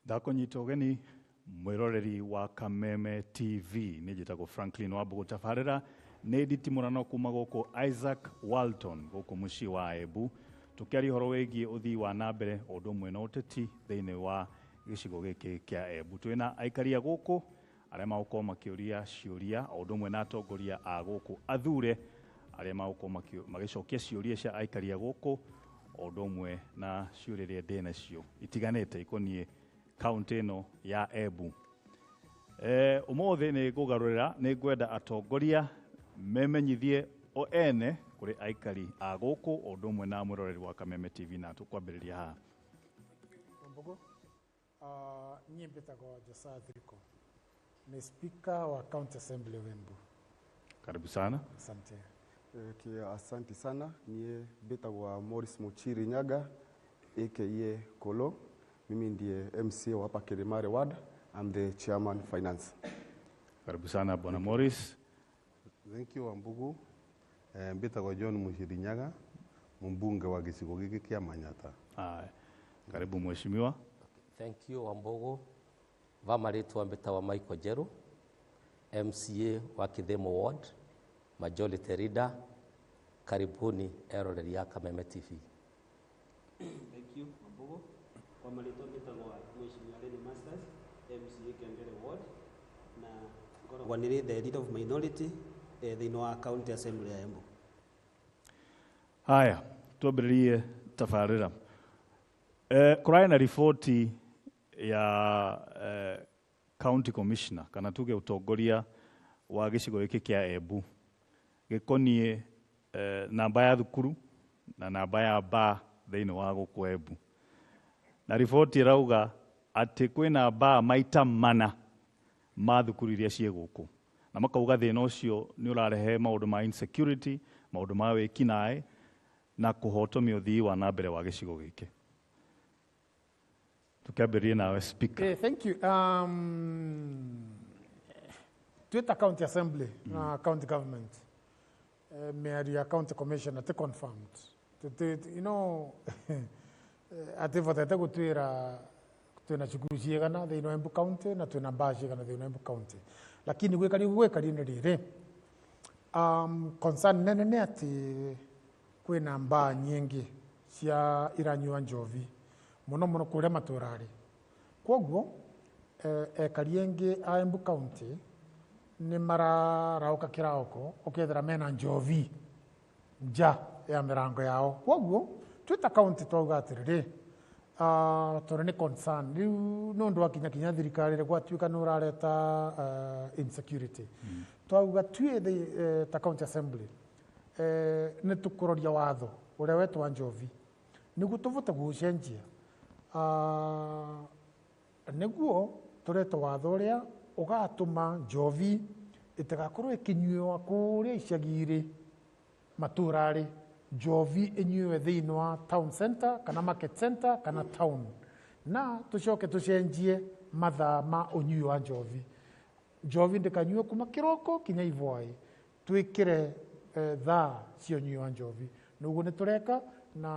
Ndakũnyita ũgeni mwĩroreri wa Kameme TV. Nĩ njĩtagwo Franklin Wambũgũ. Tabarĩra nĩ nditimũrano kuma gũkũ Isaac Walton, gũkũ mũciĩ wa Embu, tũkĩaria ũhoro wĩgiĩ ũthii wa na mbere o ũndũ ũmwe na ũteti thĩinĩ wa gĩcigo gĩkĩ kĩa Embu. Twĩna aikari a gũkũ arĩa magũkorwo makĩũria ciũria o ũndũ ũmwe na atongoria a gũkũ athure arĩa magũkorwo magĩcokia ciũria cia aikari a gũkũ o ũndũ ũmwe na ciũria iria ndĩ nacio itiganĩte ikoniĩ kaunti ĩno ya Embu. Ũmũthĩ nĩ ngũgarũrĩra, nĩ ngwenda atongoria memenyithie o ene kũrĩ aikari a gũkũ o ũndũ ũmwe na mwĩroreri wa Kameme TV, na tũkwambĩrĩria haha. Wambugu. Niĩ mbĩtagwo Josiah Thiriko, ni speaker wa County Assembly of Embu. Karibu sana. Asante. Okay, asante sana. Nie mbĩtagwa Morris Muchiri Nyaga, aka Kolo. Mimi ndiye MCA wa hapa Kirimari Ward. I'm the chairman finance. Karibu sana, Bwana Morris. Thank you, Wambugu. Mbĩtagwo John Muchirinyaga, mbunge wa gĩcigo gĩkĩ kĩa Manyata. Haya. Karibu, mheshimiwa. Thank you, Wambugu. Va marĩtwa mbĩtagwa Michael Njeru, MCA wa Kithimo Ward, Majority Leader. Karibuni eroreri a Kameme TV. Thank you, Wambugu. Kwa marĩtwa mbĩtagwo Mheshimiwa Lenny Masters, MCA Kengere Ward, na ngoragwo nĩrĩ the leader of minority thĩinĩ wa County Assembly ya Embu. Haya, twambĩrĩrie tabarĩra. Kũrarĩ na riboti ya county commissioner, kana tuge ũtongoria wa gĩcigo gĩkĩ kĩa Embu, gĩkoniĩ namba ya thukuru na namba ya bar thĩinĩ wa gũkũ Embu, na riboti ĩrauga atĩ kwĩna bar maita mana ma thukuru iria ciĩ gũkũ, na makauga thĩna ũcio nĩ ũrarehe maũndũ ma insecurity, maũndũ ma wĩkinaĩ na kũhotomia ũthii wa na mbere wa gĩcigo gĩkĩ. Tũkĩambĩrĩrie nawe, speaker. Thank you. Twita County Assembly na county government. Mĩario ya county commissioner ti confirmed. Atĩbotete gũtwĩra twĩna cukuru ciigana thĩinĩ wa Embu County na twĩna mbaa ciigana thĩinĩ wa Embu County. Lakini gwĩkari gwĩkari nĩ rĩrĩ. Concern nene nĩ atĩ kwĩna mbaa nyingĩ cia iranyua njovi mũno mũno kũrĩa matũũra-rĩ. Kwoguo ekari aingĩ a Embu County nĩ mararauka kĩraoko ũkethera mena njovi nja ya mĩrango yao. Kwoguo twĩta county twauga atĩrĩrĩ, tondũ nĩ concern rĩu nĩ ũndũ wa kinya kinya thirikari rĩ gwatuĩka nĩ ũrareta insecurity, twauga tuĩ ta county assembly nĩ tũkũroria watho ũrĩa wetwa njovi nĩguo tũvote gũcenjia, nĩguo tũrete watho ũrĩa ũgatũma njovi ĩtigakorwo ĩkĩnyuĩwa kũrĩa icagi-rĩ matũũra-rĩ, njovi ĩnyuĩwe thĩinĩ wa town center kana market center kana town, na tũcoke tũcenjie mathaa ma ũnyui wa njovi. Njovi ndĩkanyue kuma kĩroko kinya ivwaĩ, twĩkĩre thaa cia ũnyui wa njovi. Nĩguo nĩ tũreka na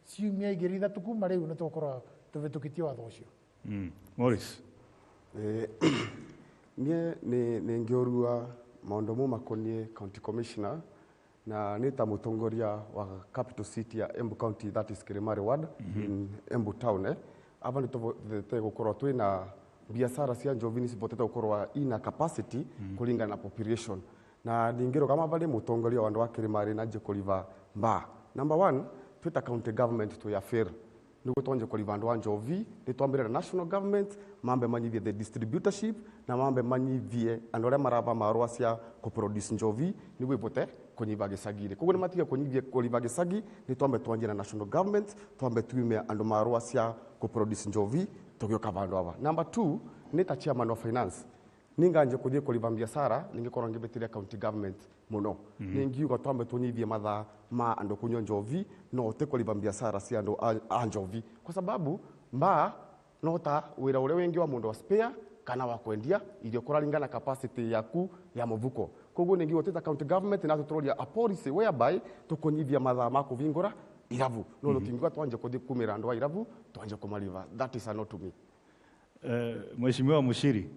ciumia 2 3 kuma rĩu nĩ tũgũkorwo tũvĩtũkĩtie watho ũcio. Morris. Niĩ nĩ ngĩũrua maũndũ mo makoniĩ county commissioner na nĩ ta mũtongoria wa capital city ya Embu County, that is Kirimari Ward in Embu town. Aba nĩ tũvotete gũkorwo twĩna biacara cia njovi nĩ civotete gũkorwo ina capacity kũringana na population, na ndingĩrũgama varĩ mũtongoria wa andũ a Kirimari na nje kũriva mbaa. Number one, twĩta county government twĩ fair nĩguo twanje kũriva andũ a njovi nĩ twambĩrĩra national government mambe manyithie the distributorship na mambe manyithie andũ arĩa marava marũa cia kũproduce njovi nĩguo ivote kũnyiva gĩcagi-inĩ. Koguo nĩ matige kũnyithie kũriva gĩcagi, nĩ twambe twanjie na national government, twambe tuime andũ marũa cia kũproduce njovi tũgĩũka vandũ ava. Number two, nĩ ta chairman of finance ninganje kuthie kuriva biacara ningikorwo ngibitiria county government muno, ningiuga twambe tunyithie mathaa ma andu kunywa njovi no ti kuriva biacara cia andu a njovi, kwa sababu mbaa no ta wira uria wingi wa mundu wa spare kana wa kwendia irio kuraringana capacity yaku ya muvuko. Koguo ningiuga twita county government na tuturoria a policy whereby tukunyithia mathaa ma kuvingura irabu, no tutingiuga twanje kuthi kumira andu a irabu twanje kumariva. That is a no to me. Mheshimiwa Mushiri.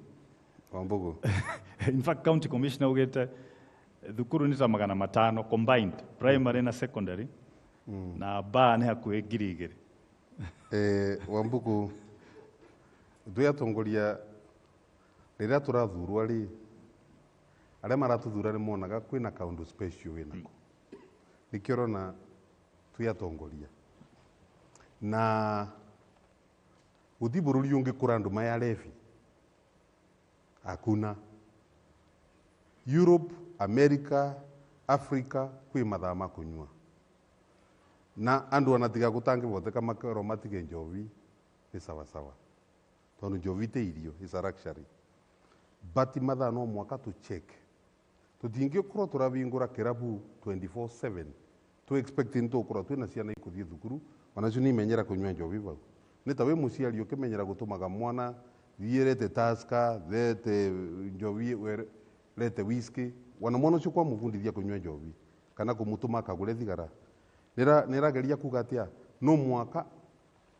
Wambugu. In fact, county commissioner ugite thukuru ni ta 500 combined primary na secondary, na bar nĩ hakuhĩ 2,000. Wambugu, twĩ atongoria rĩrĩa tũrathurwo rĩ, arĩa maratuthura nĩ monaga kwĩna kaũndũ special wĩnako, nĩkĩo ũrona twĩ atongoria na gũthi bũrũri ũngĩ kũra andũ maya rebi hakuna. Europe, America, Africa kwĩ mathaa ma kũnyua na andũ ona tiga gũtangĩvoteka makerwo matige njovi nĩ sawasawa, tondũ njovi te irio, is a luxury, but mathaa no mwaka tũ check. Tũtingĩkorwo tũravingũra kĩrabu 24/7 tũ expect nĩ tũgũkorwo twĩna ciana ikũthiĩ thukuru onacio nĩ imenyera kũnyua njovi vau. Nĩ ta wĩ mũciari ũkĩmenyera gũtũmaga mwana thiĩ rete Tusker, rete njovi, rete whisky, wana mwana ũcio kwamũbundithia kũnyua njovi kana kũmũtũma akagũre thigara, nĩrageria kuga atĩa, no mwaka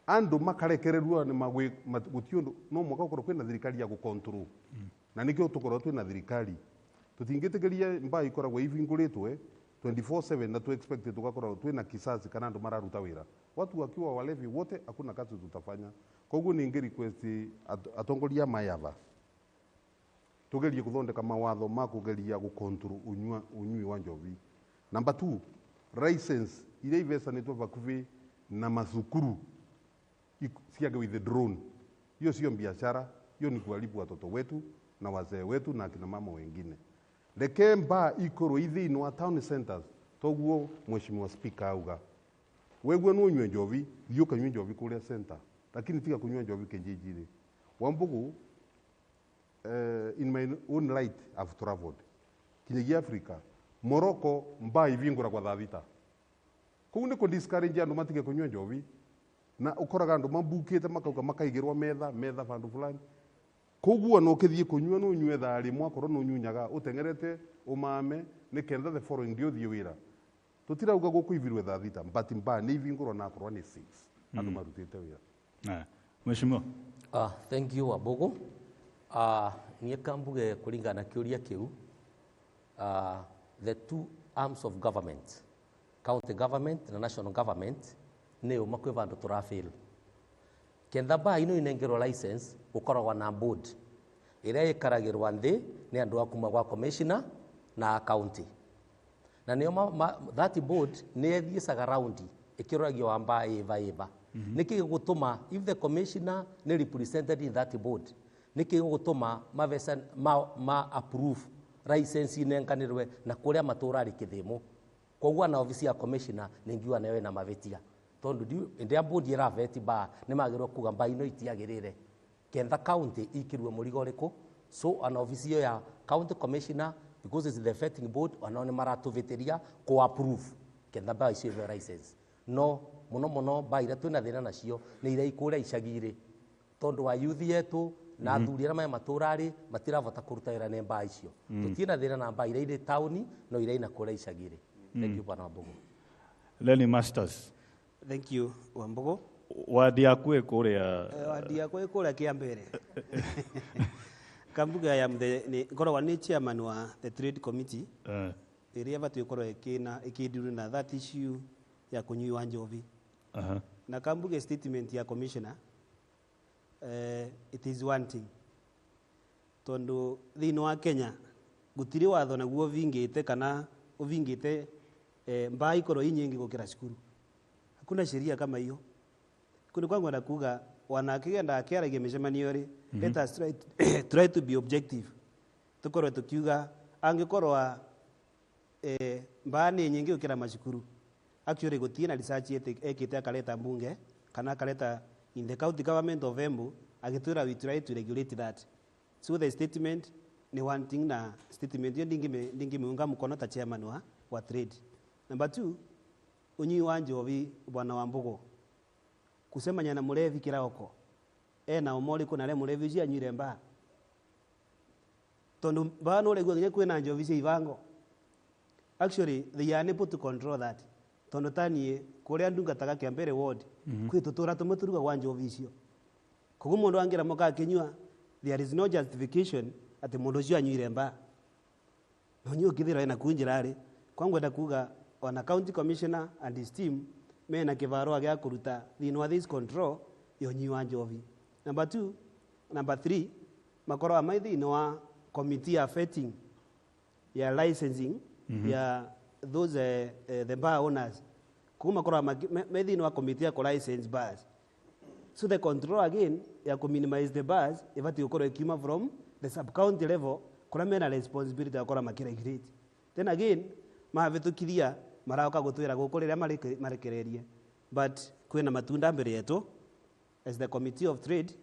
andũ makarekererua nĩ gũtirĩ ũndũ, no mwaka gũkorwo kwĩna thirikari ya gũcontrol, na nĩkĩo tũkorwo twĩna thirikari. Tũtingĩtĩkĩria mbaa ikoragwo ivingũrĩtwe 24/7 na tu expect tugakorwo twĩna kisasi kana andũ mararuta wĩra. Watu wakiwa walevi wote, hakuna kazi tutafanya. Koguo ningĩ request atongoria mayava tugerie kuthondeka mawatho ma kugeria gucontrol unyui wa njovi. Number 2, license iria ivecanĩtwo vakuvi na macukuru ciage withdrawn. Hiyo sio biashara, hiyo ni kuharibu watoto wetu na wazee wetu na akina mama wengine. Reke mbaa ikorwo i thĩinĩ wa town centers, toguo Mheshimiwa Speaker auga. Wewe no unywe njovi, thiĩ ũkanyue njovi kũrĩa center, lakini tiga kunywa njovi kijijini. Wambugu, in my own light I've traveled kinyagia Africa, Morocco mbaa ivingura kwa thaa thita. Kũu nĩ kũ discourage andũ matige kũnyua njovi, na ũkoraga andũ mambukĩte makauga makaigĩrwo metha metha bandũ fulani. Koguo no ũkĩthiĩ kũnyua no ũnyue thaa rĩmwe, akorwo no ũnyunyaga ũteng'erete ũmame nĩ ketha the following day ũthiĩ wĩra. Tũtirauga gũkũ ivirwe thaa thita, but mbaa nĩ ivingũrwo na akorwo nĩ 6 andũ marutĩte wĩra. Mheshimiwa. Thank you, Wambugu. Niĩ kambuge kũringana na kĩũria kĩu, the two arms of government, county government na national government, nĩ ũma kwĩ vandũ tũrafail. Ketha mbaa ino inengerwo license, gũkoragwo na board ĩrĩa ĩkaragĩrwo nthĩ nĩ andũ a kuma gwa commissioner na county, na nĩo that board nĩ ĩthiĩcaga raundi ĩkĩroragia wa mbaa ĩva ĩva. Nĩkĩ gĩgũtũma, if the commissioner nĩ represented in that board, nĩkĩ gĩgũtũma mavesa ma approve license inenganĩrwe na kũrĩa matũũra rĩ kĩthĩmo? Koguo na office ya commissioner nĩ ngiuga nayo ĩna mavĩtia, tondũ hĩndĩ ya board ĩraveti mbaa nĩ magĩrĩirwo kuga mbaa ino itiagĩrĩre ketha county ikirwe mũrigo ũrĩkũ. So ana office ĩyo ya county commissioner, because it's the vetting board, onao nĩ maratũvĩtĩria kũ approve ketha mbaa icio iheo license. No mũno mũno mbaa iria twĩna thĩna nacio nĩ iria ikũrĩa icagi-rĩ, tondũ wa youth yetu na athuri arĩa me matũũra-rĩ matiravota kũruta wĩra nĩ mbaa icio. Tũtirĩ na thĩna na mbaa iria irĩ taũni, no iria ina kũrĩa icagi-rĩ. Thank you, Bwana Wambugu. Lenny Masters. Thank you, Wambugu. Wadi yaku ĩ kũrĩa? Wadi yakwa ĩ kũrĩa Kĩambere. Kambuga ya mthe nĩ ngoragwo nĩ chairman wa the trade committee ĩrĩa batiĩ gũkorwo ĩkĩna ĩkĩndiru na that issue ya kũnyua njovi. Na kambuge statement ya commissioner, it is one thing, tondu thĩinĩ wa Kenya gũtirĩ watho naguo ũvingĩte kana ũvingĩte mbaa ikorwo i nyingi gũkĩra cukuru. Hakuna sheria kama hiyo. Kuni kwangu na kuga wanakigenda akĩaragia mĩcemanio rĩ, let us try to be objective, tukorwo tukiuga angĩkorwo mbaa nĩ nyingĩ gũkĩra macukuru, actually gũtirĩ na research ekĩte akaleta mbunge kana akaleta in the county government of Embu agĩtwĩra we try to regulate that. So the statement ni one thing, na statement hiyo ndingimiunga mkono ta chairman wa trade. Number 2, unyui wa njovi, bwana Wambugu, kusemanya na mulevi kiraoko ena umori kuna le mulevi ucio anyuire mbaa, tondu mbaa no uregua nginya kwina njovi cia ibango. Actually they are unable to control that, tondu tanie kuria ndungataga Kiambere ward, kwi tutura tumwe turuga gwa njovi icio. Koguo mundu angira moka akinyua, there is no justification ati mundu ucio anyuire mba. No nyu ukithira ena kunjira kwangwenda kuga ona county commissioner and his team mena kivarua gya kuruta thiini wa this control yonyui njovi. Number 2, number 3, makorwa mai thiini wa committee ya vetting ya licensing ya those the bar owners. Kuma makorwa me thiini wa committee ya license bars. So the control again ya ku minimize the bars ibati gukorwo ikiuma from the sub county level kura mena responsibility ya gukorwo makiregulate. Then again mahavitukiria marauka gutwira guku riria marekererie, but kwina matunda mbere yetu as the committee of trade.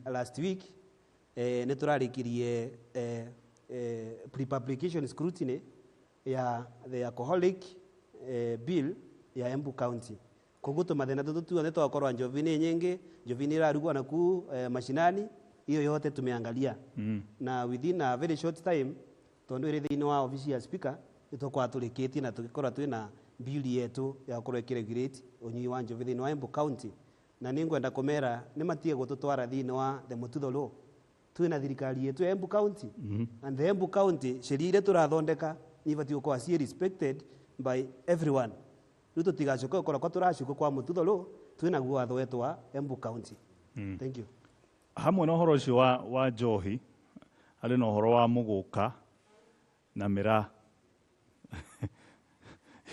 Last week ni turarikirie pre-publication scrutiny ya the alcoholic bill ya Embu County. Koguo tumathina tutu tuothe twakorwa njovi ni nyingi, njovi ni irarugwo na ku mashinani, iyo yote tumeangalia. Na within a very short time tondu iri thiini wa office ya speaker nitwakorwa turikitie na tugikorwa twina bill yetu ya gukorwo ikiregulate unyui wa njovi thiini wa Embu County. Na ningwenda kumera ni matige gututwara thiini wa the Mututho law. Twina thirikari yetu ya Embu County. And the Embu County sheria iria turathondeka ni ibatiĩ gukorwo ci respected by everyone. Riu tutigacoke gukorwo kwa turacuka kwa Mututho law, twina guo watho wetu wa Embu County. Thank you. Hamwe na ũhoro ũcio wa njohi harĩ na ũhoro wa mũgũka na mĩraa.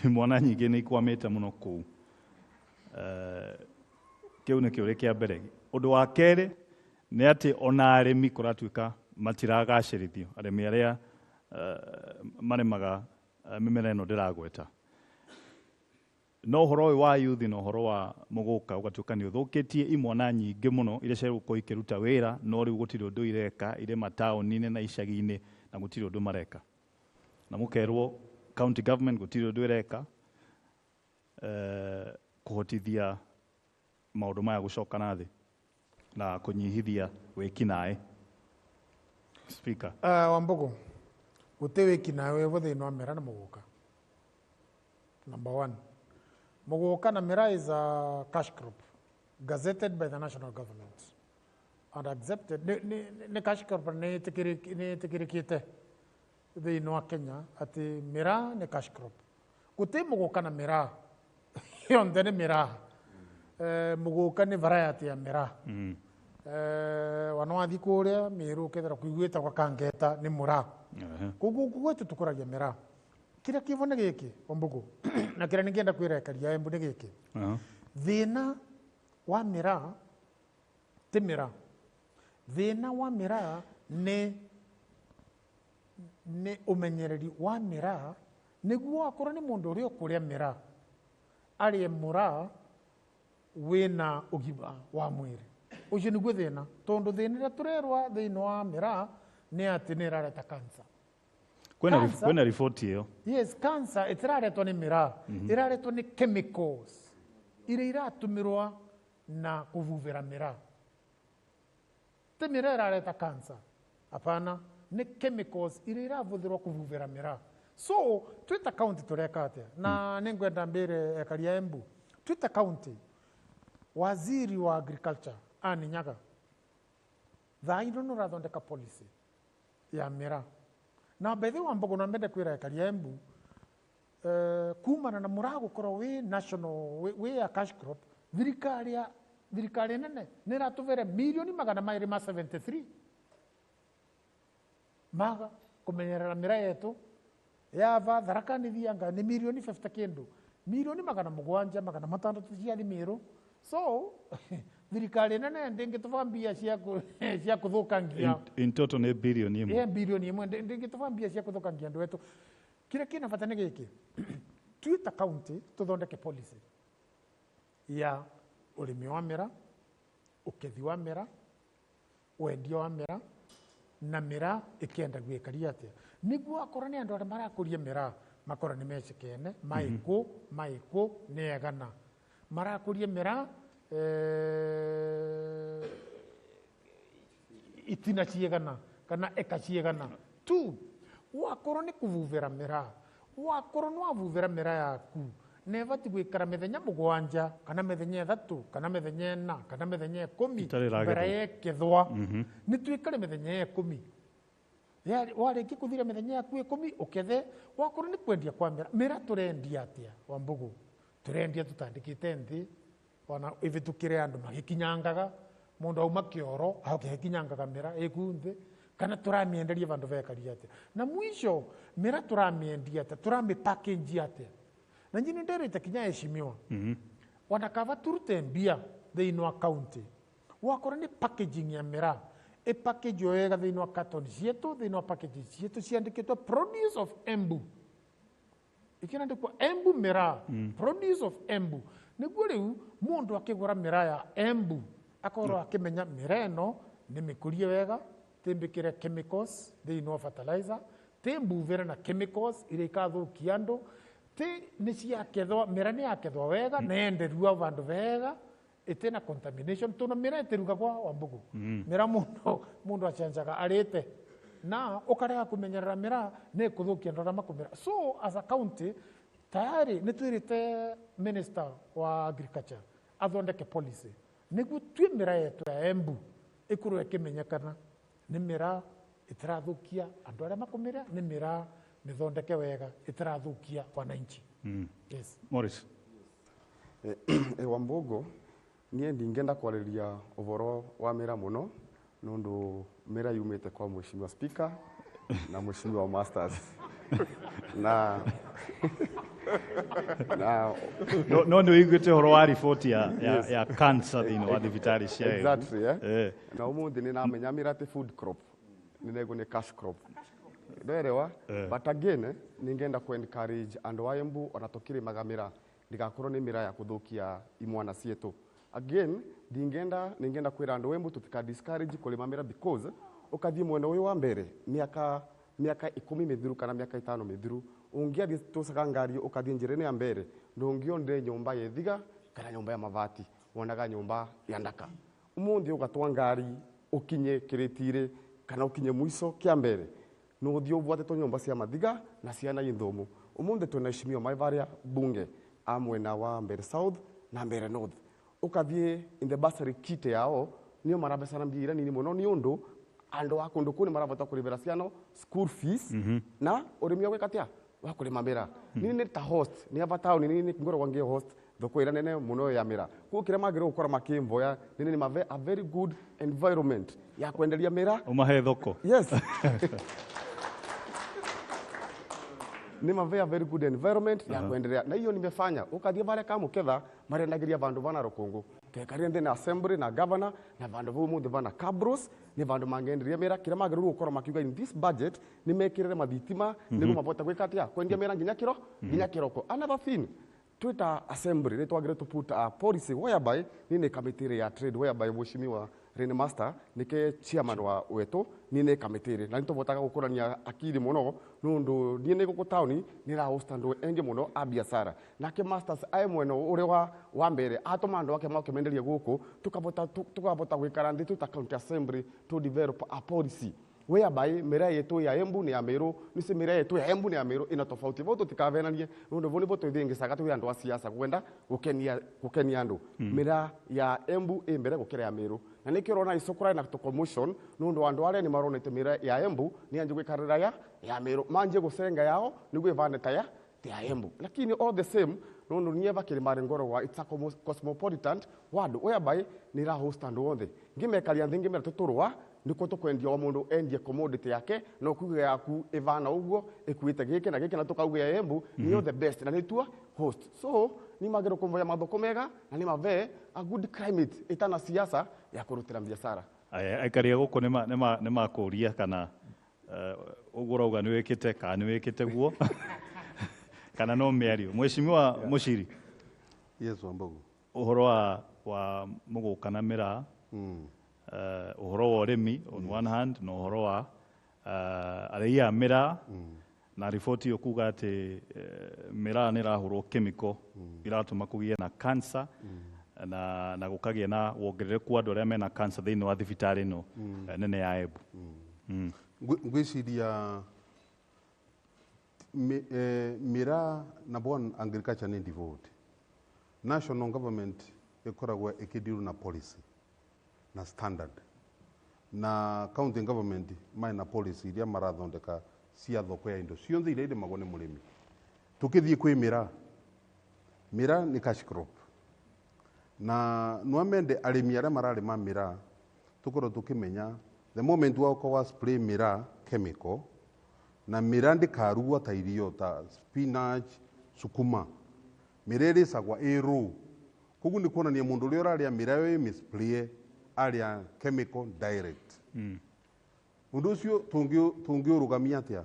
Imwana nyingĩ nĩ ikwamĩte mũno kũu. Kĩu nĩ kĩũria kĩa mbere. Ũndũ wa kerĩ nĩ atĩ ona arĩmi kũratuĩka matiragacĩrithio, arĩmi arĩa marĩmaga mĩmera ĩno ndĩragweta. No ũhoro ũyũ wa youth na ũhoro wa mũgũka ũgatuĩka nĩ ũthũkĩtie imwana nyingĩ mũno iria cia gũkorwo ikĩruta wĩra, no rĩu gũtirĩ ũndũ ireka, irĩ mataũni-inĩ na icagi-inĩ na gũtirĩ ũndũ mareka. Na mũkerwo county government gũtirĩ ũndũ ĩreka kũhotithia maũndũ maya gũcoka na thĩ na kũnyihithia wĩkinaĩ. Speaker. Wambugu, gũtirĩ wĩkinaĩ wĩ thĩinĩ wa mĩraa na mũgũka. Number 1. Mũgũka na mĩraa is a cash crop gazetted by the national government and accepted. Nĩ cash crop nĩ ĩtĩkĩrĩkĩte thĩinĩ wa Kenya atĩ mĩraa nĩ cash crop. Gũtirĩ mũgũka na mĩraa yonthe nĩ mĩraa. Mũgũka nĩ variety ya mĩraa. Wana wathiĩ kũrĩa Mĩrũ ũkethera kũiguĩte gwa Kangeta nĩ mũraa. Koguo gwitu tukũragia mĩraa. Kĩrĩa kĩvo nĩ gĩkĩ Wambugu, na kĩrĩa nĩngĩenda kwĩra ekari a Embu nĩ gĩkĩ. Thĩna wa mĩraa ti mĩraa. Thĩna wa mĩraa nĩ ũmenyereri wa mĩraa, nĩguo akorwo nĩ mũndũ ũrĩa ũkũrĩa mĩraa arĩe mũraa wĩna ũgima wa mwĩrĩ. Ũcio nĩguo thĩna, tondũ thĩna ũrĩa tũrerwa thĩinĩ wa mĩraa nĩ atĩ nĩ ĩrareta cancer. Kwĩna riboti ĩyo. Yes, cancer ĩtiraretwo nĩ mĩraa, ĩraretwo nĩ chemicals iria iratũmĩrwa na kũvuvĩra mĩraa. Ti mĩraa ĩrareta cancer, hapana, nĩ chemicals iria irahũthĩrwo kũvuvĩra mĩraa. So twĩ ta county tũreka atĩa? Na nĩngwenda mbĩre ekari a Embu, twĩ ta county, waziri wa agriculture Anne Nyaga thaa ino nĩ ũrathondeka policy ya mĩraa. Na by the way Wambugu, no mbende kwĩra ekari a Embu, kumana na mũraa gũkorwo wĩ national wĩ ya cash crop, thirikari nene nĩ ĩratũbere mirioni 273 maga kũmenyerera mĩraa yetu. Yava Tharaka Nithi anga nĩ mirioni 50 kĩndũ, mirioni 700 600 cia Mĩrũ. So thirikari nene ndĩngĩtũba mbia cia kũthũkangia. In total nĩ birioni 1. Yeah, birioni 1 ndĩngĩtũba mbia cia kũthũkangia andũ etu. Kĩrĩa kĩna bata nĩ gĩkĩ, twĩ ta county tũthondeke policy ya ũrĩmi wa mĩraa, ũkethi wa mĩraa, wendia wa mĩraa, na mĩraa ĩkĩendagio ĩkaria atĩa, nĩguo akorwo nĩ andũ arĩa marakũria mĩraa makorwo nĩ mecekene maĩkũ maĩkũ nĩ egana marakũria mĩraa, itina ciegana kana eka ciegana. Tu wakorwo nĩ kũvuvĩra mĩraa, wakorwo nĩ wavuvĩra mĩraa yaku Na ĩbatiĩ gũikara mĩthenya 7 kana mĩthenya 3 kana mĩthenya 4 kana mĩthenya 10 Itarĩ ĩragethwo. mbere yekethwa. Nĩ twĩkare mĩthenya 10. Warĩkia kũthira mĩthenya yaku 10 ũkethe, wakorwo nĩ kwendia kwa mĩra. Mĩra tũrendia atĩa Wambugu? Tũrendia tũtandĩkĩte nthĩ, ona ĩvĩtũkĩre andũ magĩkinyangaga, mũndũ auma kĩoro agĩkinyangaga mĩra ĩku nthĩ, kana tũramĩenderia vandũ vekaria atĩa? Na mwisho mĩra tũramĩendia atĩa? Tũramĩ package atĩa? Na nyini nderĩte kinya heshimiwa. Ona kava turute mbia thĩinĩ wa county, wakorwo nĩ packaging ya mĩra, ĩ package wega thĩinĩ wa carton cietu, thĩinĩ wa package cietu ciandĩkĩtwo produce of Embu. Ikĩrandĩkwo Embu mĩraa, produce of Embu. Nĩguo rĩu mũndũ akĩgũra mĩraa ya Embu akorwo akĩmenya mĩraa ĩno nĩ mĩkũrie wega, tĩmbĩkĩre chemicals thĩinĩ wa fertilizer, tĩmbuvĩre na chemicals iria ikathũkia andũ, tĩ nĩ ciakethwa, mĩraa nĩ yakethwa wega na yenderua vandũ vega ĩtĩna contamination tondũ mĩraa ĩtĩrugagwa Wambugu. Mĩraa mũndũ acenjaga arĩte na ũkarega kũmenyerera mĩraa nĩ ĩkũthũkia andũ arĩa makũmĩra. So as a county tayari nĩ twĩrĩte minister wa agriculture athondeke policy nĩguo tue mĩraa yetu ya Embu ĩkorwo ĩkĩmenyekana nĩ mĩraa ĩtĩrathũkia andũ arĩa makũmĩrĩa, nĩ mĩraa mĩthondeke wega ĩtĩrathũkia wananchi. Yes. Morris. Wambugu, niĩ ndingĩenda kwarĩria ũhoro wa mĩraa mũno nũndũ mĩraa yumĩte kwa mheshimiwa speaker na mheshimiwa masters na No nĩ ũiguĩte ũhoro wa riboti ya cancer thĩinĩ wa thibitarĩ cia Embu. Exactly, eh? Eh. Na ũmũthĩ nĩ namenya mĩraa ti food crop, nĩ nego nĩ cash crop, ndoerewa. But again, ningenda ku encourage andũ a Embu ona tũkĩrĩmaga mĩraa ndigakorwo nĩ mĩraa ya kũthũkia imwana cietu. Again, ndingenda ningenda kwĩra andũ a Embu tũtika discourage kũrĩma mĩraa, because ũkathiĩ mwena ũyũ wa mbere mĩaka 10 mĩthiru kana mĩaka 5 mĩthiru, ũngĩathiĩ tũcaga ngari ũkathiĩ njĩra ĩno ya mbere, ndũngĩonire nyũmba ya ithiga kana nyũmba ya mabati, wonaga nyũmba ya ndaka. Ũmũthĩ ũgatwa ngari ũkinye kĩrĩti-rĩ kana ũkinye mũico kĩa mbere, nũthiĩ ũbuatĩtwo nyũmba cia mathiga na ciana ithomo. Ũmũthĩ twĩna heshimiwa mai varia bunge a mwena wa Mbere South na Mbere North, ũkathiĩ in the bursary kit yao nĩo marabecana mbia iria nini mũno, nĩ ũndũ andũ a kũndũ kũu nĩ marabota kũrĩbĩra ciana school fees na ũrĩmi wa gwĩka atĩa wa kũrĩma mĩraa. Niĩ nĩ ta host nĩ ava taũni, nĩ ngoragwo ngĩ host thoko ĩrĩa nene mũno ya mĩraa. Koguo kĩrĩa magĩrĩirwo gũkorwo makĩmboya nĩ mave a very good environment ya kwenderia mĩraa. Ũmahe thoko. Yes, nĩ mave a very good environment ya kuendelea na hiyo nimefanya. Ukathiĩ varia kamũketha marendagiria vandu vana rũkũngũ, twekarire nthĩ na assembly na governor na vandu vau mũthĩ vana cabros nĩ vandu mangĩenderia mĩraa. Kĩrĩa magĩrĩirwo gũkorwo makiuga in this budget nĩ mekĩrĩre mathitima nĩguo mabote gwĩka atĩa kwendia mĩraa nginya kĩro nginya kĩroko. Another thing, twita assembly nĩ twagĩrĩirwo to put a policy whereby niĩ nĩ kamĩtĩ ya trade, whereby mheshimiwa Rene Master nĩke chairman wa wetu, niĩ nĩ kamĩtĩ na nĩ tũbotaga gũkũrania akiri mũno nũndũ niĩ nĩ gũkũ taũni nĩ ra host andũ engĩ mũno a biacara, nake masters ae mwena ũrĩa wa mbere atũma andũ ake moke menderie gũkũ, tukabota gwĩkara nthĩ twĩ ta county assembly to develop a policy whereby mĩraa yetu ya Embu nĩ ya Meru, nĩcio mĩraa yetu ya Embu nĩ ya Meru ina tofauti vau tũtikavenanie nũndũ vau nĩvo twĩthĩngĩcaga twĩ andũ a siasa kwenda gũkenia andũ. Mĩraa ya Embu ĩ mbere gũkĩra ya Meru, na nĩkĩo ũrona ico kũrarĩ na commotion nũndũ andũ arĩa nĩ maronete mĩraa ya Embu nĩ yanjie gwĩkarĩra ya Meru, manjie gũcenga yao nĩguo ĩvane ta ya Embu. Lakini all the same, nũndũ niĩ vakĩrĩ ngoro wa it's a cosmopolitan ward whereby nĩ ra host andũ othe, ngĩmekaria nthĩ ngĩmera tũtũrũa nĩkuo tũkwendia o mũndũ endie commodity yake na ũkuge yaku ĩvana ũguo ĩkuĩte gĩkĩ na gĩkĩ na tũkauga ya Embu nĩyo the best na nĩtuo host. So nĩ magĩrĩirwo kũmboya mathoko mega na nĩ mave a good climate ĩtana siasa ya kũrutĩra biacara. Aya, aikari a gũkũ nĩ makũria kana ũguo ũrauga nĩ wĩkĩte kana nĩ wĩkĩte guo kana no mĩario. Mheshimiwa Muchiri. Yes, Wambugu. Ũhoro wa mũgũka na mĩraa, ũhoro wa ũrĩmi on one hand na ũhoro wa arĩi a mĩraa na riboti ĩyo kuga atĩ mĩraa nĩ ĩrahũrwo chemical iratũma kũgĩe na cancer na gũkagĩa na wongerereku wa andũ arĩa mena cancer thĩinĩ wa thibitarĩ ĩno nene ya Embu. Ngwĩciria Miraa number one, agriculture ni devolved. National government ikoragwo ikidiru na policy na standard, na county government maina policy iria marathondeka cia thoko ya indo cionthe iria irimagwo nĩ mũrĩmi. Tukithie kwĩ miraa, miraa nĩ cash crop, na nwamende arĩmi arĩa mararĩma miraa tukorwo tukimenya the moment waoka wa spray miraa chemical, na miraa ndĩkarugwo ta irio ta spinach, sukuma. Miraa ĩrĩcagwa ĩ raw, koguo nĩ kuonania mũndũ ũrĩa ũrarĩa miraa ĩyo ĩ mĩspray arĩa chemical direct. Ũndũ ũcio tũngĩũrũgamia atĩa?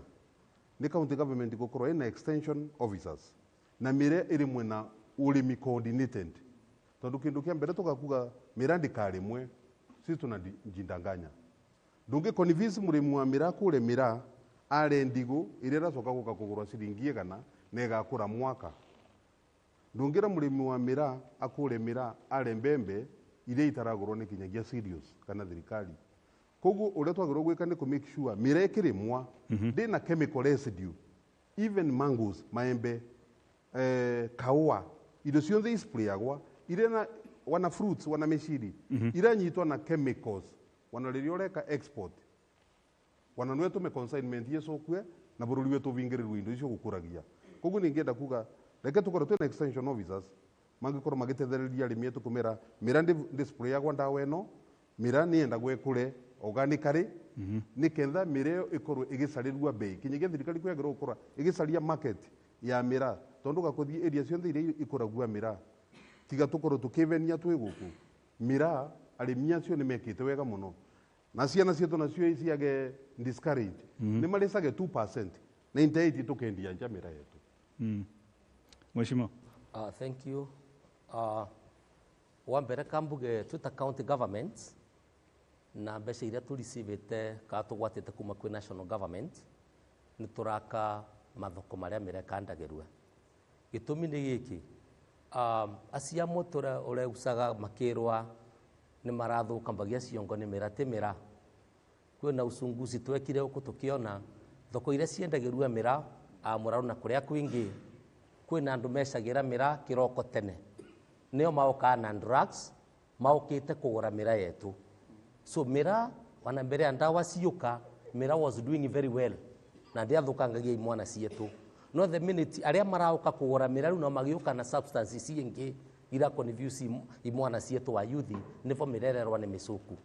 Nĩ county government gũkorwo ĩna extension officers na mĩrĩa ĩrĩmwe na ũrĩmi coordinated, tondũ kĩndũ kĩa mbere tũgakuga mĩraa ndĩkarĩmwe, sisi tunajidanganya. Ndũngĩ convince mũrĩmi wa mĩraa kũre mĩraa are ndigũ ĩrĩa ĩracoka gũka kũgũrwa ciringi 100 na ĩgakũra mwaka. Ndũngĩra mũrĩmi wa mĩraa akũre mĩraa are mbembe iria itaragũrwo nĩ kinyagia cereals kana thirikari. Koguo ũrĩa twagĩrĩirwo gwĩka nĩ kũ make sure mĩraa ĩkĩrĩmwa ndĩna chemical residue, even mangoes, maembe, kaũa, indo ciothe isprayagwa iria na wana fruits, wana mĩciri iranyitwo na chemicals. Wana rĩrĩa ũreka export, wana nĩ tũme consignment icokue na bũrũri wetu ũbingĩrĩrwo indo icio gũkũragia. Koguo ningĩenda kuga reke tũkorwo twĩna extension officers mangĩkorwo magĩtethereria arĩmi etu kũmera mĩraa ndĩ-sprayagwo ndawa ĩno, mĩraa nĩ yendagwo ĩkũre organically, nĩketha mĩraa ĩyo ĩkorwo ĩgĩcarĩrua bei. Kinyagia thirikari kwĩyagĩrĩrwo gũkorwo ĩgĩcaria market ya mĩraa, tondũ gakũthiĩ area ciothe iria ikũragua mĩraa, tiga tũkorwo tũkĩvenia twĩ gũkũ mĩraa. Arĩmi acio nĩ mekĩte wega mũno, na ciana ciitũ nacio ciage discouraged, nĩ marĩcage 2% 98 tũkendia nja mĩraa yetu. Mheshimiwa. Thank you. Wa mbere kambuge twita county government na mbeca iria tũricivĩte kana tũgwatĩte kuma kwĩ national government, nĩ tũraka mathoko marĩa mĩrekandagĩrwe. Gĩtũmi nĩ gĩkĩ, acio amwe ũreucaga makĩrwa nĩ marathũka mbagia ciongo nĩ mĩra ti mĩra. Kwĩna uchunguzi twekire gũkũ, tũkĩona thoko iria ciendagĩrua mĩra amũraru na kũrĩa kwingĩ kwĩna andũ mecagĩra mĩra kĩroko tene, nĩo maũkaga na drugs, maũkĩte kũgũra mĩra yetu. So mĩra wana mbere ya ndawa ciũka, mĩra was doing very well na ndĩathũkangagia imwana cietu. No the minute arĩa maraũka kũgũra mĩra rĩu no magĩũka na substances ingĩ ira confuse imwana cietu wa youth, nĩvo mĩrererwa nĩ mĩcũku.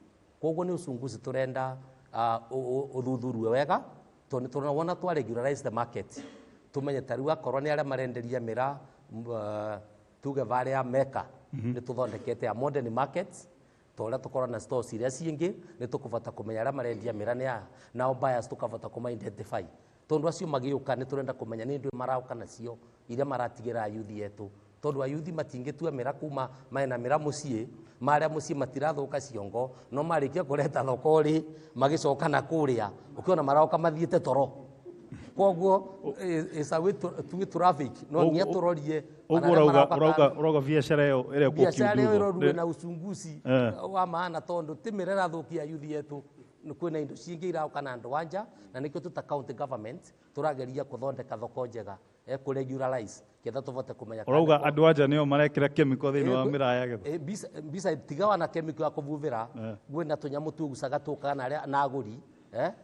Koguo nĩ uchunguzi tũrenda ũthuthurue wega, tondũ nĩ tũrona twa regularize the market, tumenye ta rĩu akorwo nĩ arĩa marenderia mĩra, tuge varĩa meka nĩ tũthondekete a modern markets ta ũrĩa tũkorwo na stores iria ciingĩ, nĩ tũkũbota kũmenya arĩa marendia mĩra nĩ aya, nao buyers tũkabota kũma identify, tondũ acio magĩũka nĩ tũrenda kũmenya nĩ ndũ marauka nacio iria maratigĩra ayuthi yetu, tondũ ayuthi matingĩtua mĩra kuma mena mĩra mũciĩ, marĩa mũciĩ matirathũka ciongo, no marĩkia kũreta thoko rĩ magĩcoka na kũrĩa ũkĩona maroka mathiĩte toro. Koguo is a way to traffic, no nginya tũrorie. Ũguo ũrauga biacara ĩyo ĩrekwo biacara ĩyo ĩrorue na uchunguzi wa maana, tondũ ti mĩra ĩrathũkia yuthi yetu, kwĩna indo cingĩ irauka na andũ anja, na nĩkĩo tũta county government tũrageria kũthondeka thoko njega ekũ regularize ketha tũvote kũmenya. Ũrauga andũ anja nĩo marekĩra chemical thĩinĩ wa mĩraa ya getha? Bisa tiga wana chemical ya kũbubĩra, gwĩna tũnyamũ tugucaga tũkaga na arĩa na agũri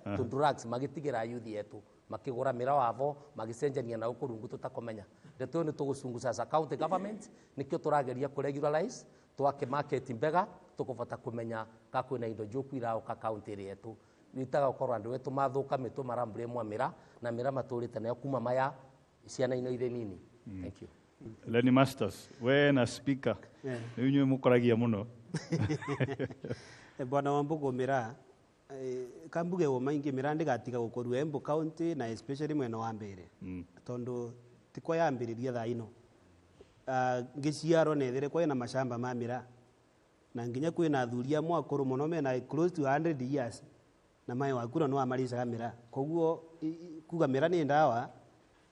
tũ drugs magĩtigĩra yuthi yetu makĩgũra mĩra wavo magĩcenjania na gũkũ rungu tũtakũmenya. Ndeto ĩyo nĩ tũgũcunguca as a county government, nĩkĩo tũrageria kũ regularize twake market mbega tũkũbota kũmenya ka kwĩna indo njũku iraũka county ĩrĩa yetu itaga gũkorwo andũ etu mathũka mĩtũ marambure mĩra na mĩra matũrĩte nayo kuma maya ciana ino irĩ nini. Thank you. Lenny Masters, we na speaker nĩ inyuĩ mũkoragia mũno. Bwana Wambugu, mĩraa kambuge ũma ingĩ mĩraa ndĩgatiga gũkũrua Embu County na especially mwena wa mbere, tondu tikwa yambĩrĩria thaa ino. Ngĩciarwo nethere kwena mashamba ma mĩraa, na nginya kwĩna athuri amwe akũrũ mũno mena close to 100 years na maĩ wakura no amaricaga mĩraa. Koguo kuga mĩraa nĩ ndawa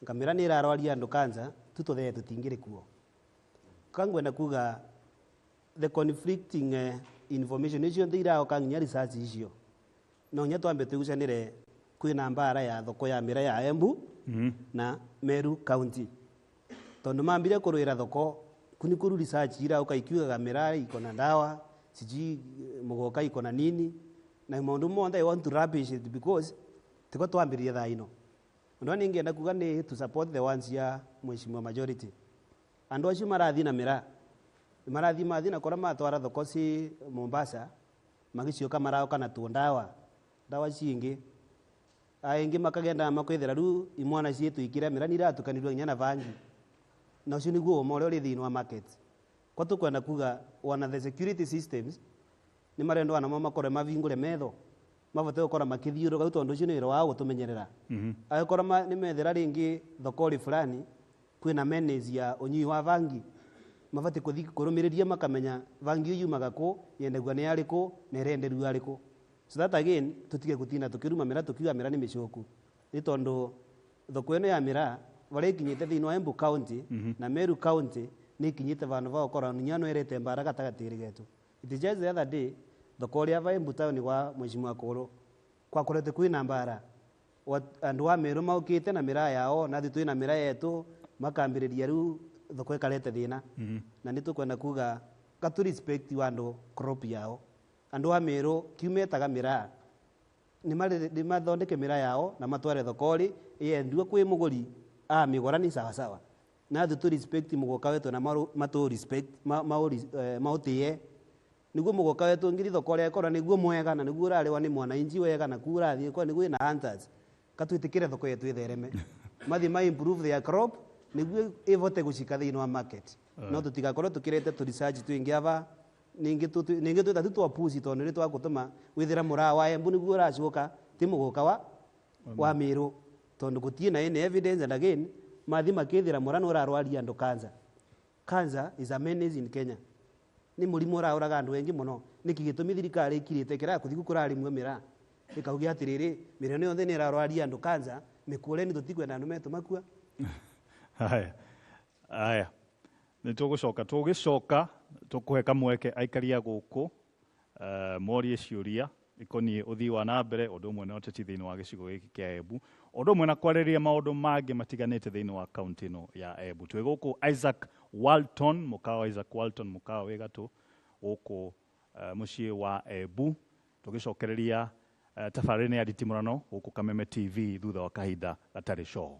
ngamĩra nĩ ĩrarwaria andũ cancer tutũthee tũtingĩrĩ kuo. Kangwenda kuga the conflicting information icio iraoka nginya research icio no nginya twambe tugucanĩre. Kwina mbara ya thoko ya mira ya Embu na Meru County. Tondu mambire kuruira thoko kuni kuru research ira ukaikiugaga mira iko na ndawa sijui mugoka iko na nini na maundu monthe. I want to rubbish it because tiko twambirie thaa ino. Undu ningienda kuga ni to support the ones ya mheshimiwa majority. Andu acio marathi na mira marathi mathi na kora matwara thoko ci Mombasa, magicioka maraoka na tuo ndawa ndawa cingi aingi makagenda makwithira riu imwana cietu ikira mira niratukanirwe nginya na bangi, na ucio niguo ũma ũrĩa ũrĩ thĩinĩ wa market. Kwa tukwenda kuga wana the security systems nĩ marendwo namo makorwe mavingũre metho mavote gũkorwo makĩthiũrũka rĩu, tondũ ũcio nĩ wĩra wao gũtũmenyerera. Angĩkorwo nĩ methera rĩngĩ thokori fulani kwĩna menace ya ũnyui wa bangi, mabatiĩ kũthi kũrũmĩrĩria makamenya bangi ĩyo yumaga kũ, yendagua nĩ arĩkũ na ĩrenderio arĩkũ, so that again tutige gutinda tukiruma mĩra tukiuga mĩra nĩ mĩcoku, nĩ tondũ thoko ĩno ya mĩra varĩa ĩkinyĩte thĩinĩ wa Embu County na Meru County nĩ ikinyĩte vandu va gũkorwo nginya no ĩrete mbara gatagatĩ getu. It is just the other day thoko ũrĩa va Embu town wa mheshimiwa Kũrũ kwakorete kwĩna mbara. Andu a Meru maukite na mĩraa yao na ithuĩ twĩna mĩraa yetu, makambĩrĩria rĩu thoko ĩkarete thĩna. Na nĩ tũkwenda kuga katu respect wa andũ crop yao. Andu a Meru kiumetaga mĩraa nĩ mathondeke mĩraa yao na matware thokori yendiwe kwĩ mũgũri amĩgũra ni sawa sawa, na ithuĩ tũ respect mũgũka wetu na matũ respect maũtĩe niguo mũgũka wetu ngiri thoko ũrĩa ĩkorwo niguo mwega na niguo ũrarĩwa nĩ mwananchi wega na kuo ũrathiĩ korwo niguo ĩna hunters katwĩtĩkĩre thoko yetu ĩthereme mathi ma improve their crop niguo ĩvote gũcika thĩinĩ wa market, no tũtigakorwo tũkĩrete tũ research twĩngĩ ava ningĩ ningĩ twĩta tu twa pushi, tondũ nĩ twagũtũma wĩthĩra mũraa wa Embu niguo ũracoka ti mũgũka wa Meru, tondũ gũtirĩ na any evidence. And again mathi makĩthĩra mũra nĩ ũrarwaria andũ cancer. Cancer is a menace in Kenya, nĩ mũrimũ ũraũraga andũ aingĩ mũno. Nĩkĩ gĩtũmi thirikari ĩkirĩte kĩraya kũthiĩ kũrarimwo mĩraa ĩkaugia atĩrĩrĩ, mĩrĩo yothe nĩ ĩrarwaria andũ cancer, mĩkũreni tũtikwenda andũ metũ makua. Haya haya, nĩ tũgũcoka tũgĩcoka tũkũhe kamweke aikaria gũkũ morie ciũria ikoniĩ ũthii wa na mbere ũndũ ũmwe na ũteti thĩinĩ wa gĩcigo gĩkĩ kĩa Embu, ũndũ ũmwe na kwarĩrĩria maũndũ mangĩ matiganĩte thĩinĩ wa kaunti ĩno ya Embu. Twĩ gũkũ Isaac Walton, mũkawa wa Isaac Walton, mũkawa wĩ gatũ gũkũ mũciĩ wa Embu, tũgĩcokereria tabarĩra ya nditimũrano gũkũ Kameme TV thutha wa kahinda gatarĩ coho.